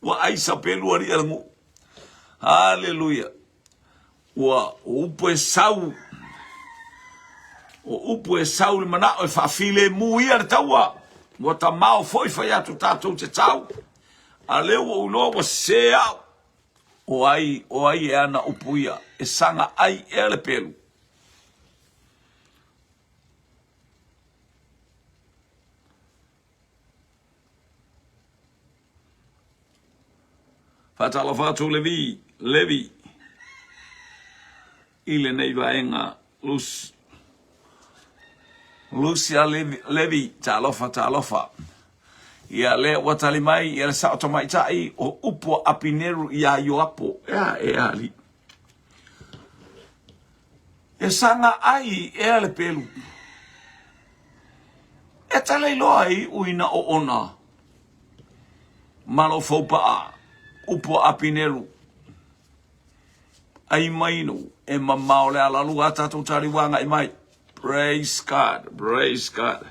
Ua ai sa pelu ali e ngu. Haleluia. Ua o upu e sau, o upu e sau le manao e faafilemu ia le taua. Ua tamao foi fai atu tatou te tau, a lea ua ou iloa ua sese au. O ai, o ai e ana upu ia, e saga ai ea le pelu. Faatalofa atu Levi, Levi, i lenei vaega Lus, Lucia Levi, Levi, talofa, talofa. Ia lea ua tali mai ia le sao tamaitai o upu a Apineru iā Ioapo. Ea, ea alii. E saga ai ea le pelu. E tala iloa e iu ina oona ma lou faupaa, upu a Apineru. Ai mai nu, e mamao le alalu a tatou taliu agai mai. Praise God, praise God.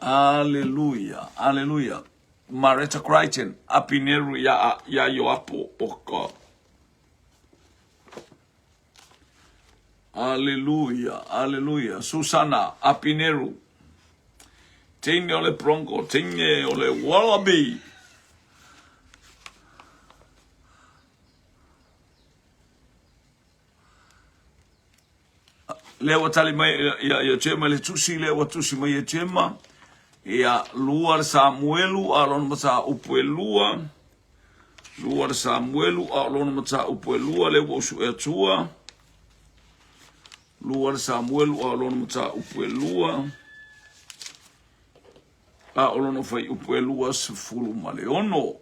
Aleluia, aleluia. Mareta Crichton, Apineru ia, ia Ioapo, oh God. Aleluia, aleluia. Susana, Apineru. Teine o le Bronco, teine o le Wallaby. Lea ua tali mai ia, ia Jema le tusi, lea ua tusi mai e Jema. Ia, lua le Samuelu, a lona mataupu e lua. Lua le Samuelu, a o lona mataupu e lua, lea ua usu e atua. Lua le Samuelu, a o lona mataupu e lua. A o lona fuaiupu e 26.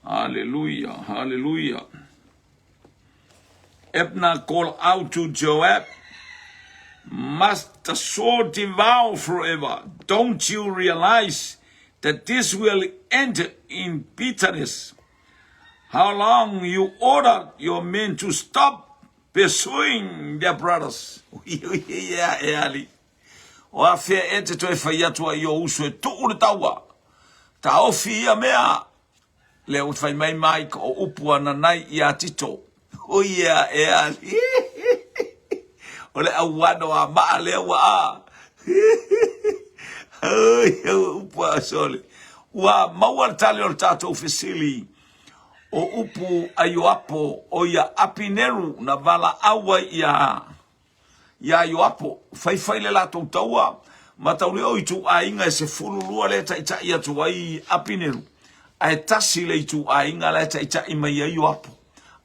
Hallelujah, hallelujah. Abner called out to Joab, Must the sword devour forever? Don't you realize that this will end in bitterness? How long you ordered your men to stop pursuing their brothers? Ia e ali. O afea e te toe fai atu ai i o uso e tuu le taua. Taofi ia mea. Lea ua fai mai Mike o upu a Nanai iā Tito. Ui ea e ali. O le auano a maa lea ua a. Ui upu a sole. Ua maua le tali o le tatou fesili. O upu a Ioapo o ia Apineru na valaau ai iā iā Ioapo, faifai le latou taua, ma tauleo o ituaiga e 12 lea e taitai atu ai Apineru, ae tasi le ituaiga la e taitai mai ai Ioapo.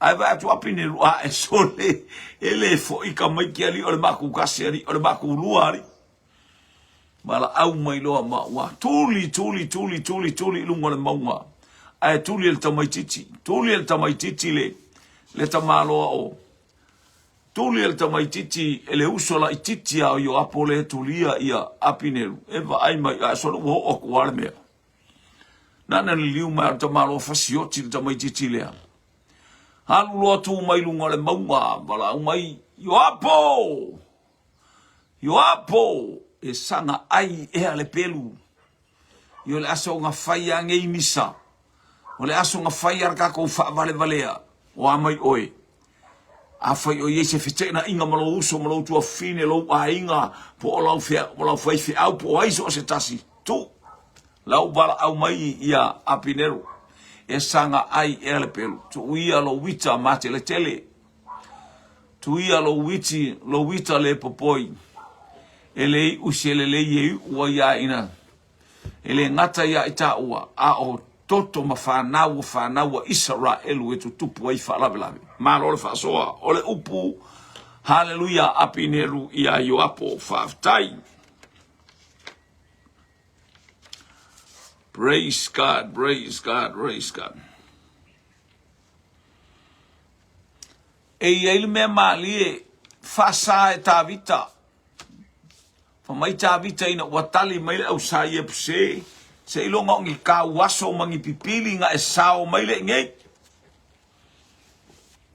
Ae vaai atu Apineru, a e sole, e le foi ka mai ke alii o le makou kasi alii, o le makou lua alii. Valaau mai loa ma ua tuli, tuli, tuli, tuli, tuli i luga o le mauga. Ae tuli e le tamaitiiti, tuli e le tamaitiiti le, le tamaloa o Tuli e le tamaitiiti e le uso laitiiti a o Ioapo lea e tulia ia Apineru, e vaai mai, ae sole ua oo atu lava le mea. Na na liliu mai a le tamaloa fasioti le tamaitiiti lea. Alu loa tu mai luga o le mauga, valaau mai, Ioapo! Ioapo! E saga ai ea le pelu. Ia o le aso na fai a nei misa. O le aso na fai a le tatou faavalevalea. O a mai oe? Afai o i ai se feteenaiga ma lou uso ma lou tuafafine, lou aiga, po o lau, fea, o lau faifeau, po o ai so o se tasi, tuu lau valaau mai ia Apineru, e saga ai ea le pelu. Tuu ia lou ita mateletele, tuu ia lou iti, lou ita le popoi, e le iu se lelei e iu ai a ina E le gata ia i tāua, a o toto ma fanau o fanau a Isaraelu e tutupu ai faalavelave. Malo le faasoa, o le upu Haleluia Apineru iā Ioapo. Faafetai. Praise God, praise God, praise God. E i ai le mea mālie, faasa e Tavita. Fai mai Tavita ina ua tali mai le au sa Iepuse, Seiloga o ni kauaso ma ni pipili na e sao mai le inei.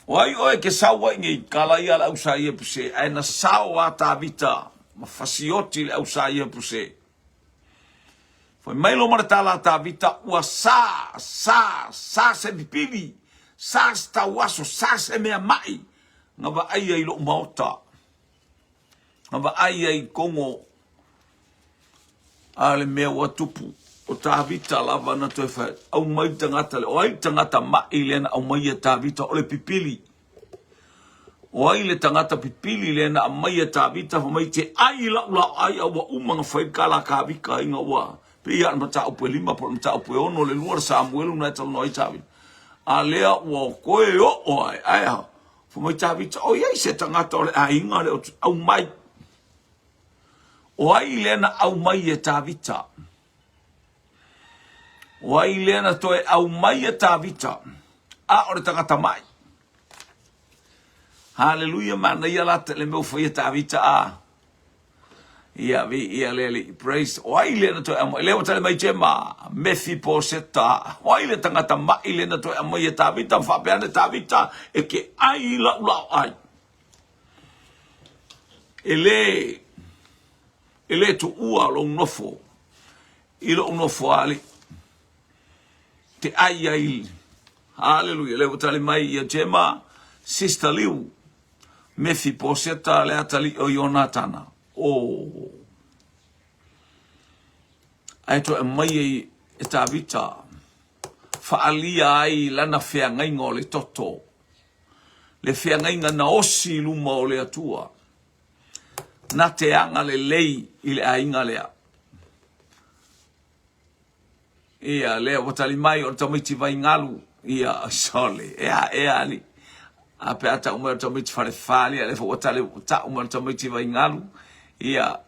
O ai oe ke sao ai nei, kala ia le au sa Iepuse, ae na sao a Tavita ma fasioti le au sa Iepuse. Fai mai lo ma le tala a Tavita, ua sa, sa, sa se pipili, sa se tauaso, sa se mea mai, na vaaia i lou maota. Na vaai ai i Kongo a le mea ua tupu. O Tavita lava na toe fai, aumai le tagata lea. O ai le tagata ma'i lea na aumai e Tavita? O le pipili. O ai le tagata pipili lea na aumai e Tavita fai mai te ai lau laoai a ua uma na fai le kalakavika ina ua pei lava o le mataupu e lima po o le mataupu e ono le lua le Samuelu na e talanoa ai Tavita. A lea ua toe oo ai, ae a? Fai mai Tavita, o i ai se tagata o le aiga lea o aumai. O ai lea na aumai e Tavita? O ai lea na toe aumai e Tavita? A o le tagata mai. Haleluia, manaia la le mea ua fai e Tavita a. Ia, viia le Alii. Praise. O ai lea na toe aumai? Lea ua tali mai Jema, Mefiposeta. O ai le tagata ma'i lea na toe aumai e Tavita ma faapea ane Tavita, e te ai i la'u laoai. E le, e le tuua lou nofo i lo'u nofoalii. Te ai ai. Haleluia. Lea ua tali mai ia Jema, Sister Liu, Mefiposeta le atalii o Ionatana. Oh. Ae toe aumai ai e Tavita faaalia ai lana feagaiga o le toto, le feagaiga na osi i luma o le Atua, na te agalelei i le aiga lea. Ia, lea ua tali mai o le tamaiti vaigalu, ia, sole, ea, ea, ali. A pe a tau mai o le tamaiti falefa, ia, lea foi ua tali, tau mai o le tamaiti vaigalu, ia,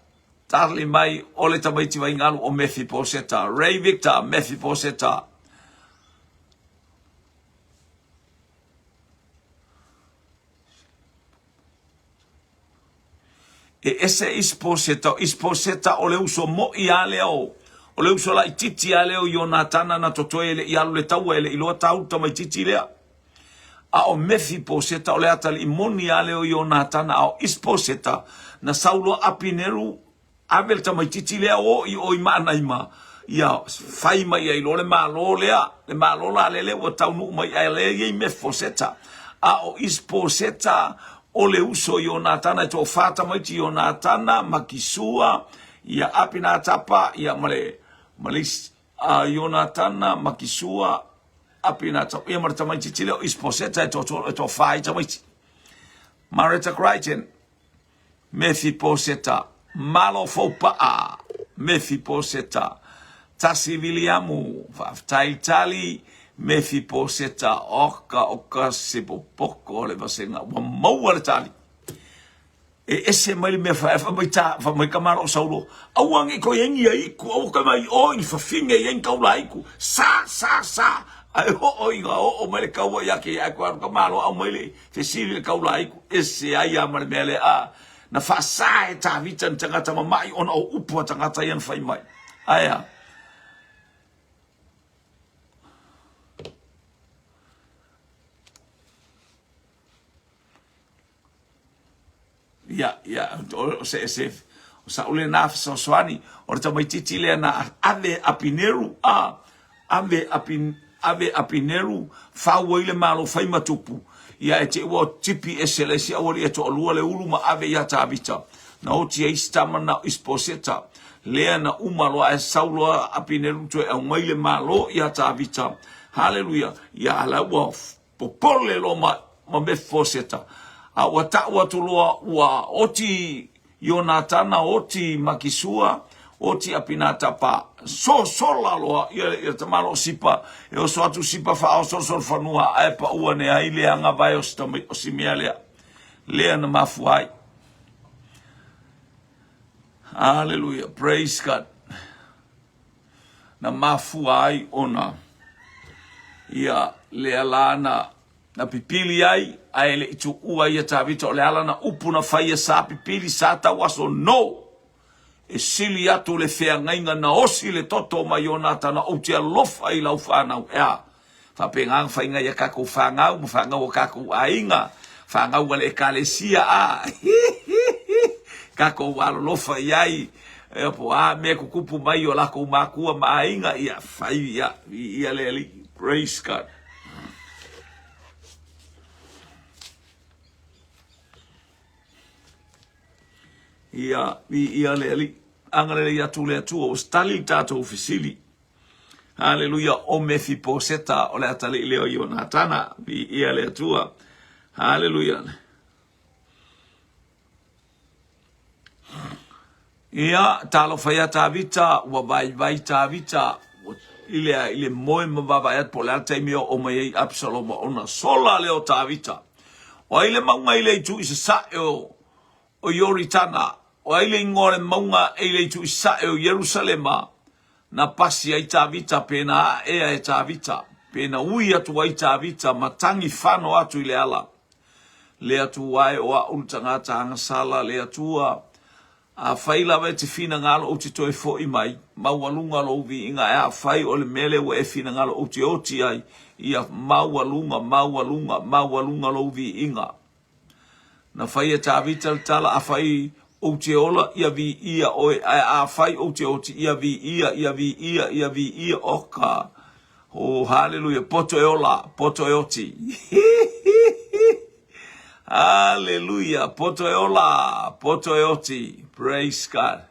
tali mai o le tamaiti vaigalu o Mefiposeta, Ray Victor Mefiposeta. E ese Isiposeta, o Isiposeta o le uso mo'i a lea o, o le uso laitiiti a lea o Ionatana na totoe e le i alu le taua e le i loa tau le tamaitiiti lea. A o Mefiposeta o le atalii moni a lea o Ionatana, a o Isiposeta na sau loa Apineru Ave le tamaitiiti lea o i o i Maanaima, ia fai mai ai loa le Malo lea, le Malo la lele ua taunuu mai ai lea i ai Mefoseta. A o Isposeta o le uso o Ionatana, e toafa tamaiti Ionatana, Makisua, ia Apinatapa, ia ma le, ma le isi, a Ionatana, Makisua, Apinatapa, ia ma le tamaitiiti lea o Isposeta e toafa ai tamaiti. Mareta Crichton, Mefiposeta, Malo Foupaa, Mefiposeta, Tasi Viliamu, Faafetai Tali, Mefiposeta, Oka oka se popoko o le vasega, ua maua le tali. E ese mai le mea fa mai ta fa mai ka malo saulo. Aua nge ko yengi aiku, aua ka mai o i fafine yengi kaula aiku. Sa sa sa. Ai ho o i o o mai le kaua ia ke ai ko ka malo au mai le Fesili le kaulāiku, Ese ai a ma le mea lea? A, na faasā e Tavita ni tagata mama'i ona o upu a tagata ia na fai mai. Ae a? Ia, ia, o se, se, o sa'u lena fesoasoani, o le tamaitiiti lea na ave Apineru, a, ave Api, ave Apineru, fau ai le malo fai ma tupu, ia e te ua tipi ese le isi aualii e toalua le ulu ma ave iā Tavita. Na oti ai isi tama na o Isposeta, lea na uma loa ae sau loa Apineru toe aumai le malo iā Tavita. Haleluia! Ia, la ua Popole loa ma, ma Mefifoseta, a ua ta'u atu loa ua oti Ionatana, oti Makisua, oti Apinatapa, sosola loa ia, ia tamalo o Sipa, e oso atu Sipa faaosolosolo fanua, ae pa'u ane ai le agavae o si, o si mea lea, lea na mafua ai. Hallelujah, praise God. na mafua ai ona ia lea la na na pipili ai ae le i tuua ia Tavita o le ala na upu na fai e sa pipili sa tau aso no e sili atu le feagaiga na osi le toto ma Ionatana ou te alofa i lau fanau ea Faapena ona faiga i a kakou fanau ma fanau a kakou aiga, fanau a le ekalesia a kakou alolofa i ai, e po a mea tutupu mai o lakou makua ma aiga, ia fai ia, ia le Alii. Praise God. Ia, ia le Alii. Agalelei atu le Atua, ua tali le tatou fesili. Haleluia, o Mefiposeta, o le atalii lea o Ionatana, viia le Atua. Haleluia. Ia, talofa ia Tavita, ua vaivai Tavita, i le, i le moe ma vaavaai atu po o le a le taimi e oo mai ai Absaloma ona sola lea o Tavita. O ai le mauga i le itu i sasae o, o Ioritana, o ai le igoa o le mauga e i le itu i sasae o Ierusalema, Na pasi ai Tavita pe na aʻea e Tavita, pe na ui atu ai Tavita ma tagi fano atu i le ala. Le Atua e o a'u le tagata agasala, le Atua, Afai lava e te finagalo ou te toe foʻi mai, maualuga lou viiga, ae afai o le mea lea ua e finagalo ou te oti ai, ia maualuga, maualuga, maualuga lou viiga. Na fai e Tavita le tala, Afai ou te ola, ia viia oe, ae afai ou te oti, ia viia, ia viia, ia viia, oka. Oh, haleluia, poto e ola, poto e oti. Haleluia, poto e ola, poto e oti. Praise God.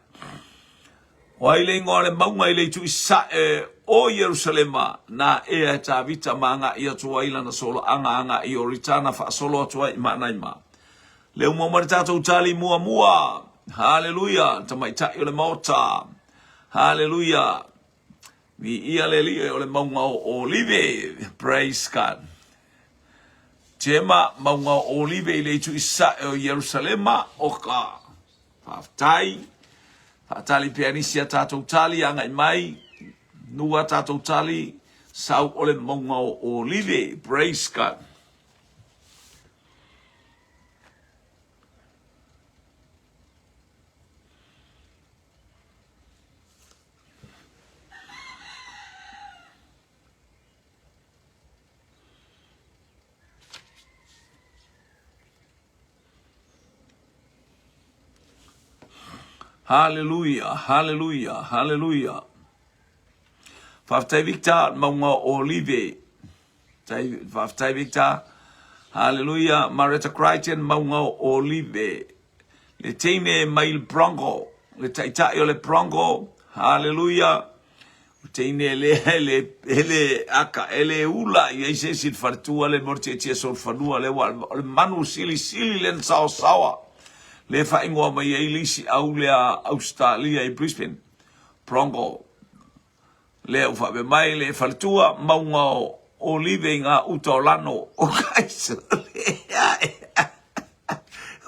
O ai le ingoa o le mauga i le itu i sae o Ierusalema, na ea e Tavita ma agai atu ai lana solaaga agai i Ioritana faasolo atu ai i Maanaima. Le uma mai le tatou tali muamua. Haleluia, tamaitai o le maota. Haleluia. Viia le Alii o le mauga o Olive. Praise God. Tema, mauga o Olive i le itu i sae o Ierusalema, o ka Faafetai. Faatali pea nisi a tatou tali agai mai. Nua tatou tali sau o le mauga o Olive. Praise God. Haleluia, haleluia, haleluia. Faafetai Victor, maunga o Olive. Faafetai Victor. Haleluia, Maretta Crichton, maunga o Olive. Le teine mai le Bronco, le taitai o le Bronco. Haleluia. O teine lea e le, e le aka, e le ula i ai se isi le faletua le mo le tietie solofanua le ua o le manu silisili le na saosaoa le faaigoa mai ai le isi au lea Australia i Brisbane. Bronco. Lea ua faapea mai le faletua mauga o Olive i ngā uta o Lano o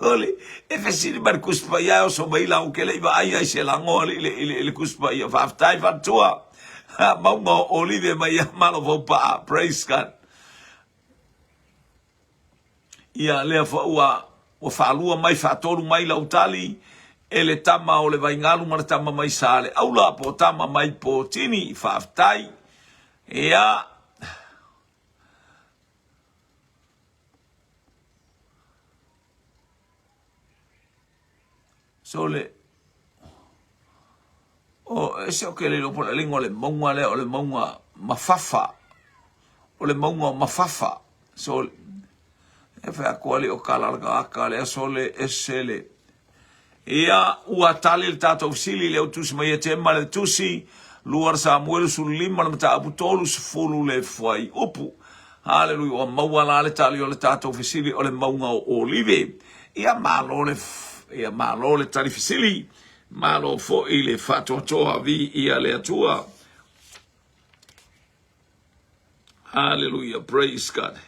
Ole, e fesili mai le Tusi Paia e oso mai lau ke le i vaai ai se lagoa i le, i le, i le Tusi Paia. Faafetai faletua. Mauga o Olive mai ia Malo Vaupaa. Praise God. Ia lea foi ua, ua faalua mai faatolu mai lau tali e le tama o le Vaigalu ma le tama mai Saleaula po tama mai Potini. Faafetai. Ia, So le o ese o ke le po le lingo le maunga le o le maunga mafafa o le maunga o mafafa so e fa ko ali o kala la ka le so le ese le Ia, ua tali le tatou fesili i le tusi mai e Tema le tusi, 2 Samuelu 15 le mataupu 30 le fuaiupu. Haleluia, ua maua la le tali o le tatou fesili o le mauga o Olive. Ia malo le, ia malo le tali fesili, malo foi le faatoatoa, viia le Atua. Haleluia, praise God.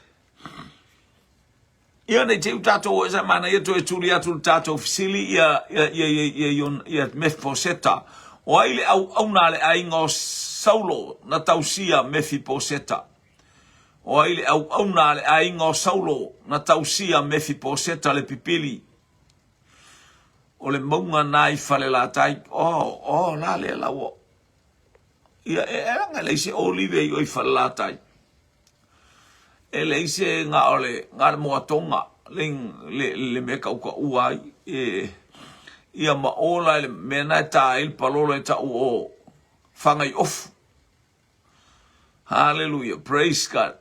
Ia nei te i tatou o esa manaia toe tuli atu le tatou fesili ia ia ia ia ia ia, ia Mefiposeta. O ai le auauna a le aiga o Saulo na tausia Mefiposeta? O ai le auauna a le aiga o Saulo na tausia Mefiposeta le pipili? O le mauga na i Falelatai. Oh, oh, la lea la ua. Ia, e, e langa leai se olive i o i Falelatai. E leai se ga o le ga le moatoga le le le mea kaʻukaʻua ai e ia ma ola le mea na e tā ai le palolo e taʻu o Fagaiofu. Hallelujah, praise God.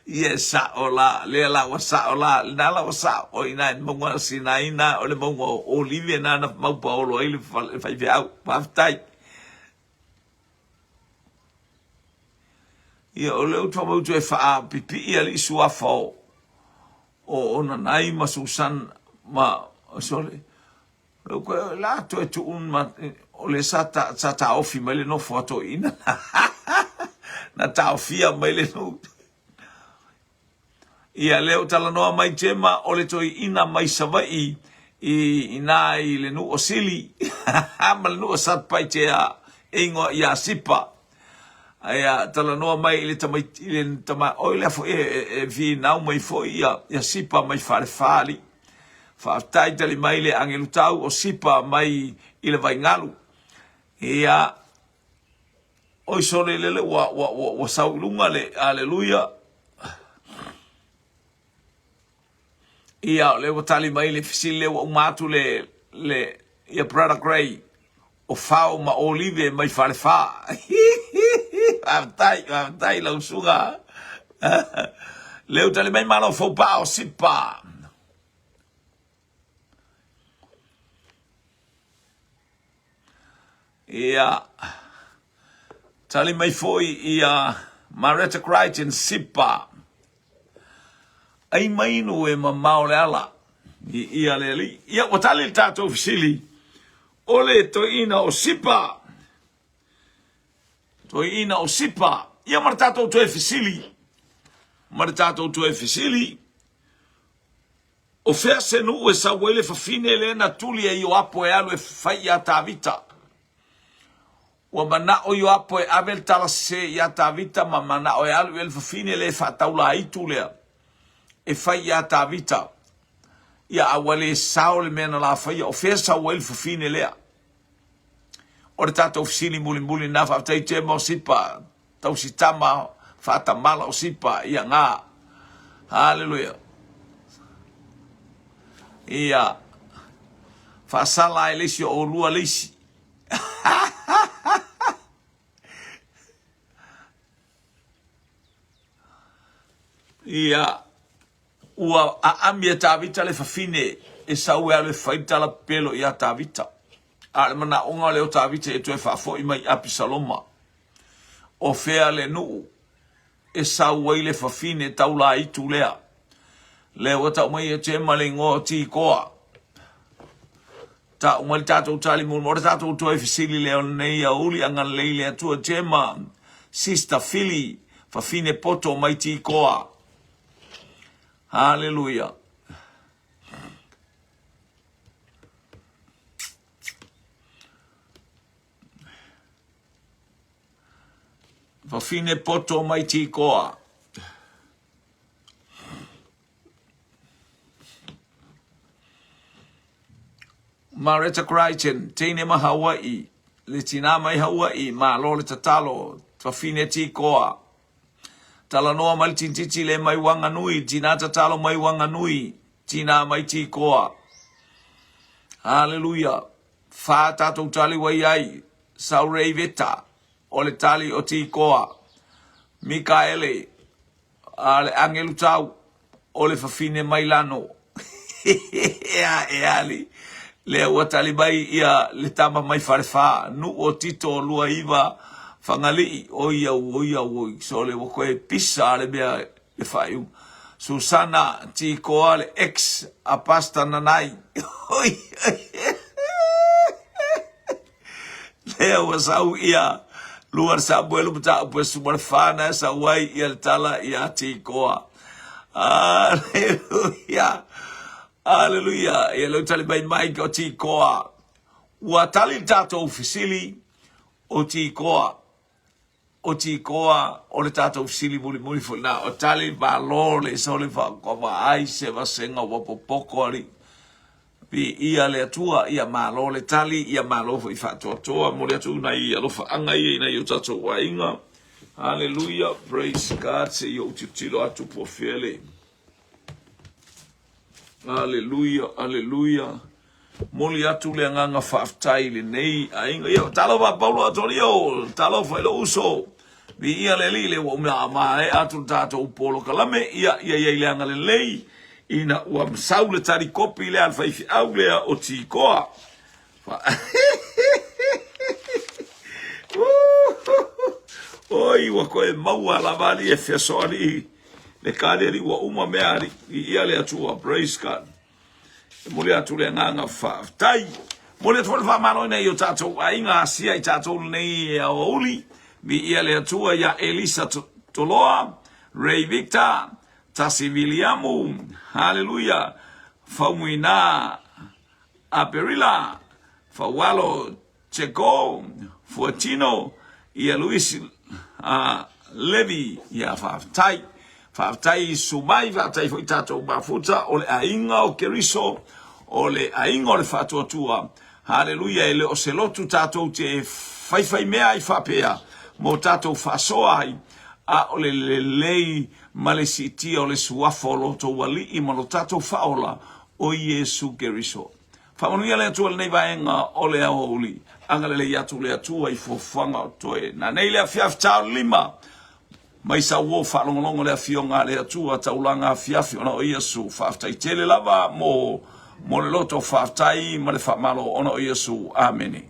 Ia sa'o la, lea la ua sa'o la, lena la ua sa'o, o i ina i le mauga o Sinai na, o le mauga o Olive na na maupaolo ai le faifeau. Faafetai. Ia, o lea ou te faamautu e faapipii alii suafa o, o, o Nanai ma Susan ma, sole, La toe tuu ma, o le sa, ta, sa taofi mai le nofo a toeaina. Na taofia mai le nuu. Ia lea ua talanoa mai Jema o le toeaina mai Savaii i ina i le nuu o Sili ma le nuu o Satupaitea e ingoa ia Sipa. Ia, talanoa mai i le tamaiti, i le tama, oi lea foi e, e, e finau mai foi ia, ia Sipa mai Falefa, alii. Faafetai tali mai le agelu tau o Sipa mai i le Vaigalu. Ia, oi sole lele ua, ua, ua, ua sau i luga le, aleluia. Ia, o lea ua tali mai le fesili lea ua uma atu le, le, ia Brother Gray, o fao ma olive mai Falefa. Faafetai, faafetai lau susuga. Lea ua tali mai malo faupa o Sipa. Ia, tali mai foi ia Maretta Crichton Sipa. Ai mai nu e mamao le ala i ia le alii. Ia, ua tali le tatou fesili, o le toeaina o Sipa. Toeaina o Sipa. Ia ma le tatou toe fesili, ma le tatou toe fesili, o fea se nuu e sau ai le fafine lea na tuli e Ioapo e alu e fai ia Tavita? Ua manao Ioapo e ave le tala sese ia Tavita ma manao e alu i ai le fafine lea e faataulaaitu lea e fai ia Tavita. Ia, a ua le sao le mea na la faia, o fea sau ai le fafine lea? O le tatou fesili mulimuli lena, faafetai Jema o Sipa, tausi tama faatamala o Sipa, ia nga. Haleluia. Ia, faasala ai le isi o oulua le isi. Ia, ua aami e Tavita le fafine e sau e alu e fai le tala pepelo ia Tavita. A o le manaoga lea o Tavita e toe faafoi mai i Apisaloma. O fea le nuu e sau ai le fafine taulaitu lea? Lea ua tau mai e Jema le igoa o Tikoa. Tau mai le tatou tali mulimuli. O le tatou toe fesili lea o lenei aoauli agalelei le Atua Jema, Sister Fili, fafine poto mai Tikoa. Haleluia. Fafine poto mai Tikoa. Maretta Crichton, teine ma Hawaii, le tinā mai Hawaii, malo le tatalo, fafine Tikoa. Talanoa mai le tintiti le mai Wanganui, tinā tatalo mai Wanganui, tinā mai Tikoa. Haleluia. Whā tātou tali wai ai, Saurei Veta, o le tali o Tikoa. Mikaele, a le agelu tau, o le fafine mai lano. Ea e ali, lea ua tali mai ia le tama mai Falefa, nuu o Tito 29 Fagalii, oi au, oi au, oi, sole ua koe pisa le mea le faaiuga. Susana Tikoa le ex a Pastor Nanai. Oi, oi. Lea ua sau ia lua le Samuelu mataupu e suma le whana e sau ai ia le tala ia Tikoa. Aleluia. Aleluia. Ia leu tali mai Mike o Tikoa. Ua tali le tatou fesili o Tikoa. O Tikoa o le tatou fesili mulimuli foi na. O tali malo le sole whaakwa ai se vasega ua popoko ali. Viia le Atua, ia malo le tali, ia malo foi faatoatoa. Momoli atu nai alofaaga ia i nai o tatou aiga. Haleluia, praise God, se i ou tilotilo atu po o fea le. Haleluia, haleluia. Momoli atu le agaga faafetai i lenei aiga. Ia, talofa Paulo Atonio, talofa i lou uso. Viia le Alii, lea ua uma maea atu le tatou polokalame, ia, ia i ai le agalelei ina ua sau le tali kopi lea a le faifeau lea o Tikoa. Oi, ua koe maua lava alii e fesoalii le kali alii ua uma mea alii. Viia le Atua, praise God. E momoli atu le agaga faafetai. Momoli atu foi le faamalo i nai o tatou aiga asia i tatou lenei aoauli. Viia le Atua ia Elisa Toloa, Ray Victor, Tasi Viliamu, Haleluia, Faumuina Aperila, Faualo Cheko, Fuatino, ia Luis, a Levi, ia faafetai. Faafetai Sumai, faafetai foi tatou mafuta, o le aiga o Keriso, o le aiga o le faatuatua. Haleluia, e le o se lotu tatou te faifaimea ai faapea mo tatou faasoa ai, a o le lelei ma le siitia o le suafa o lo outou Alii ma lo tatou Faaola, o Iesu Keriso. Faamanuia le Atua i lenei vaega o le aoauli. Agalelei atu le Atua i fuafuaga o toe. Nanei le afiafi taolima mai sauo faalogologo le afioga a le Atua taulaga afiafi ona o Iesu. Faafetai tele lava mo mo le loto faafetai ma le faamalo ona o Iesu. Amene.